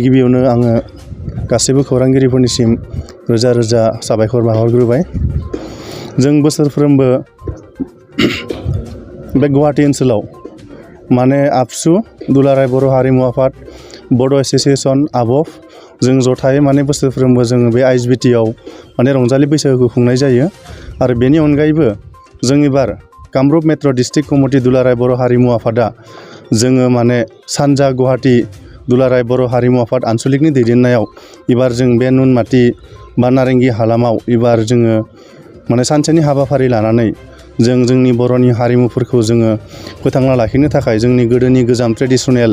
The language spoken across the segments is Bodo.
गिबियावनो आङो गासैबो खौरांगिरिफोरनिसिम रोजा रोजा साबायखर बावहरग्रोबाय। जों बोसोरफ्रोमबो बे गुवाहाटी ओनसोलाव माने आबसु दुलाराय बर' हारिमु आफाद बड' एस'सिएशन आबफ जों जथायै माने बोसोरफ्रोमबो जोङो बे आइएसबिटिआव माने रंजालि बैसागुखौ खुंनाय जायो। आरो बेनि अनगायैबो जों एबार कामरुप मेट्र' डिस्ट्रिक्ट कमिटि दुलाराय बर' हारिमु आफादा जोङो माने सानजा गुवाहाटी दुलाराय बर' हारिमु आफाद आनसलिकनि दैदेननायाव एबार जों बे नुनमाटि बा नारेंगि हालामाव एबार जोङो माने सानसेनि हाबाफारि लानानै जों जोंनि बर'नि हारिमुफोरखौ जोङो फोथांना लाखिनो थाखाय जोंनि गोदोनि गोजाम ट्रेडिशनेल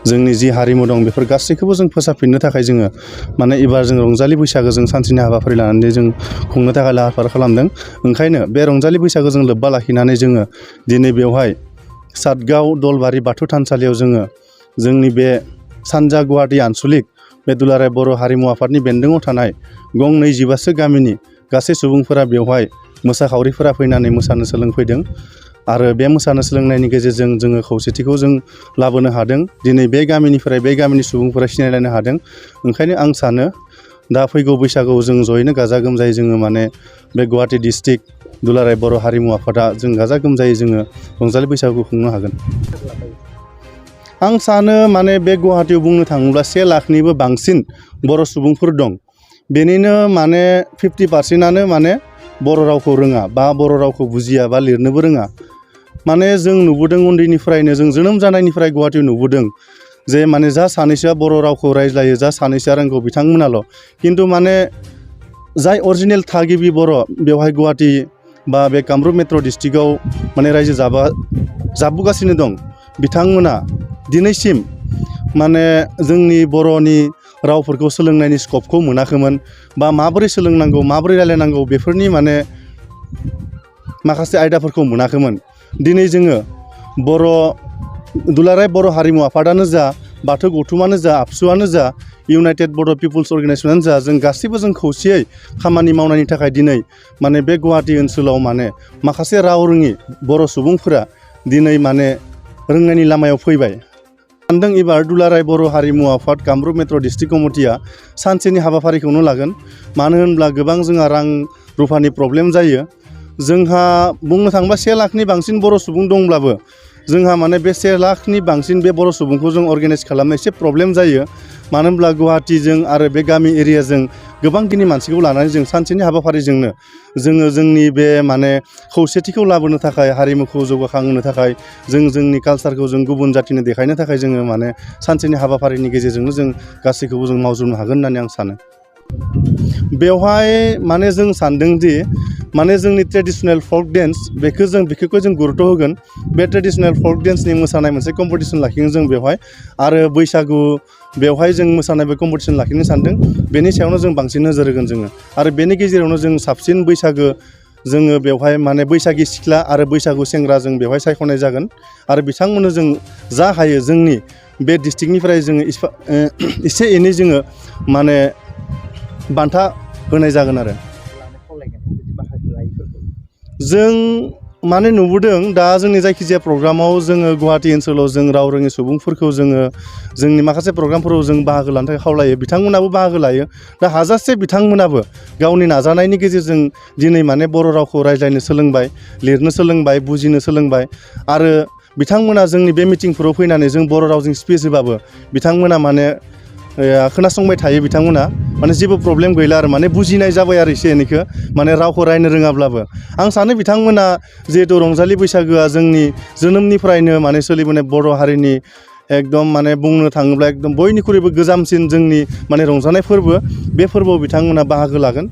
जोंनि जि हारिमु दं बेफोर गासैखौबो जों फोसाबफिननो थाखाय जोङो माने एबार जों रंजालि बैसागो जों सानसेनि हाबाफारि लानानै जों खुंनो थाखाय लाहार फाहार खालामदों। ओंखायनो बे रंजालि बैसागोजों लोब्बा लाखिनानै जोङो दिनै बेवहाय सातगाव दलबारि बाथौ थानसालियाव जोङो जोंनि बे सानजा गुवाहाटी आनसलिक बे दुलाराय बर' हारिमु आफादनि बेन्दोङाव थानाय गं 25सो गामिनि गासै सुबुंफोरा बेवहाय मोसाखावरिफोरा फैनानै मोसानो सोलोंफैदों। आरो बे मोसानो सोलोंनायनि गेजेरजों जोङो खौसेथिखौ जों लाबोनो हादों। दिनै बे गामिनिफ्राय बे गामिनि सुबुंफोरा सिनायलायनो हादों। ओंखायनो आं सानो दा फैगौ बैसागुआव जों जयैनो गाजा गोमजायै जोङो माने बे गुवाहाटी डिस्ट्रिक्ट दुलाराय बर' हारिमु आफादा जों गाजा गोमजायै जोङो रंजालि बैसागु खुंनो हागोन। आं सानो माने बे गुवाहाटीयाव बुंनो थाङोब्ला 1 लाखनिबो बांसिन बर' सुबुंफोर दं। बेनिनो माने 50%आनो माने बर' रावखौ रोङा बा बर' रावखौ बुजिया बा लिरनोबो रोङा। माने जों नुबोदों उन्दैनिफ्रायनो जों जोनोम जानायनिफ्राय गुवाहाटीयाव नुबोदों जे माने जा सानैसोआ बर' रावखौ रायज्लायो जा सानैसोआ रोंगौ बिथांमोनाल'। खिन्थु माने जाय अरिजिनेल थागिबि बर' बेवहाय गुवाहाटी बा बे कामरुप मेट्र' डिस्ट्रिक्टआव माने रायजो जाबोगासिनो दं बिथांमोना दिनैसिम माने जोंनि बर'नि रावफोरखौ सोलोंनायनि स्कपखौ मोनाखैमोन बा माबोरै सोलोंनांगौ माबोरै रायलायनांगौ बेफोरनि माने माखासे आयदाफोरखौ मोनाखैमोन। दिनै जोङो दुलाराय बर' हारिमु आफादानो जा बाथौ गौथुमानो जा आबसुआनो जा इउनाइटेड बड' पिपुल्स अर्गेनाइजेसनानो जा जों गासैबो जों खौसेयै खामानि मावनायनि थाखाय दिनै माने बे गुवाहाटी ओनसोलाव माने माखासे राव रोङि बर' सुबुंफोरा दिनै माने रोंनायनि लामायाव फैबाय। सानदों एबार दुलाराय बर' हारिमु आफाद कामरुप मेट्र' डिस्ट्रिक्ट कमिटिया सानसेनि हाबाफारिखौनो लागोन। मानो होनब्ला गोबां जोंहा रां रुफानि प्रब्लेम जायो। जोंहा बुंनो थाङोबा 1 लाखनि बांसिन बर' सुबुं दंब्लाबो जोंहा माने बे 1 लाखनि बांसिन बे बर' सुबुंखौ जों अर्गेनाइज खालामनो एसे प्रब्लेम जायो। मानो होनब्ला गुवाहाटीजों आरो बे गामि एरियाजों गोबांखिनि मानसिखौ लानानै जों सानसेनि हाबाफारिजोंनो जोङो जोंनि बे माने खौसेथिखौ लाबोनो थाखाय हारिमुखौ जौगाखांहोनो थाखाय जोंनि कालसारखौ जों गुबुन जाथिनो देखायनो थाखाय जोङो माने सानसेनि हाबाफारिनि गेजेरजोंनो जों गासैखौबो जों मावजोबनो हागोन होननानै आं सानो। बेवहाय माने जों सानदोंदि माने जोंनि ट्रेडिशनेल फल्क डेन्स बेखौ जों गुरुत्व होगोन। बे ट्रेडिशनेल फल्क डेन्सनि मोसानाय मोनसे कम्पिटिसन लाखिगोन जों बेवहाय। आरो बैसागु बेवहाय जों मोसानाय बे कम्पिटिसन लाखिनो सानदों। बेनि सायावनो जों बांसिन नोजोर होगोन जोङो। आरो बेनि गेजेरावनो जों साबसिन बैसागो जोङो बेवहाय माने बैसागि सिख्ला आरो बैसागु सेंग्रा जों बेवहाय सायख'नाय जागोन। आरो बिथांमोननो जों जा हायो जोंनि बे डिस्ट्रिक्टनिफ्राय जोङो एसे एनै जोङो माने बान्था होनाय जागोन। आरो जों माने नुबोदों दा जोंनि जायखिजाया प्रग्रामाव जोङो गुवाहाटी ओनसोलाव जों राव रोङि सुबुंफोरखौ जोङो जोंनि माखासे प्रग्रामफोराव जों बाहागो लानो थाखाय खावलायो। बिथांमोनाबो बाहागो लायो। दा हाजासे बिथांमोनाबो गावनि नाजानायनि गेजेरजों दिनै माने बर' रावखौ रायज्लायनो सोलोंबाय, लिरनो सोलोंबाय, बुजिनो सोलोंबाय। आरो बिथांमोना जोंनि बे मिटिंफोराव फैनानै जों बर' रावजों स्पिच होबाबो बिथांमोना माने खोनासंबाय थायो। बिथांमोना माने जेबो प्रब्लेम गैला आरो माने बुजिनाय जाबाय आरो एसे एनैखौ माने रावखौ रायनो रोङाब्लाबो। आं सानो बिथांमोना जिहेथु रंजालि बैसागोआ जोंनि जोनोमनिफ्रायनो माने सोलिबोनाय बर' हारिनि एकदम माने बुंनो थाङोब्ला एकदम बयनिख्रुइबो गोजामसिन जोंनि माने रंजानाय फोरबो। बे फोरबोआव बिथांमोना बाहागो लागोन।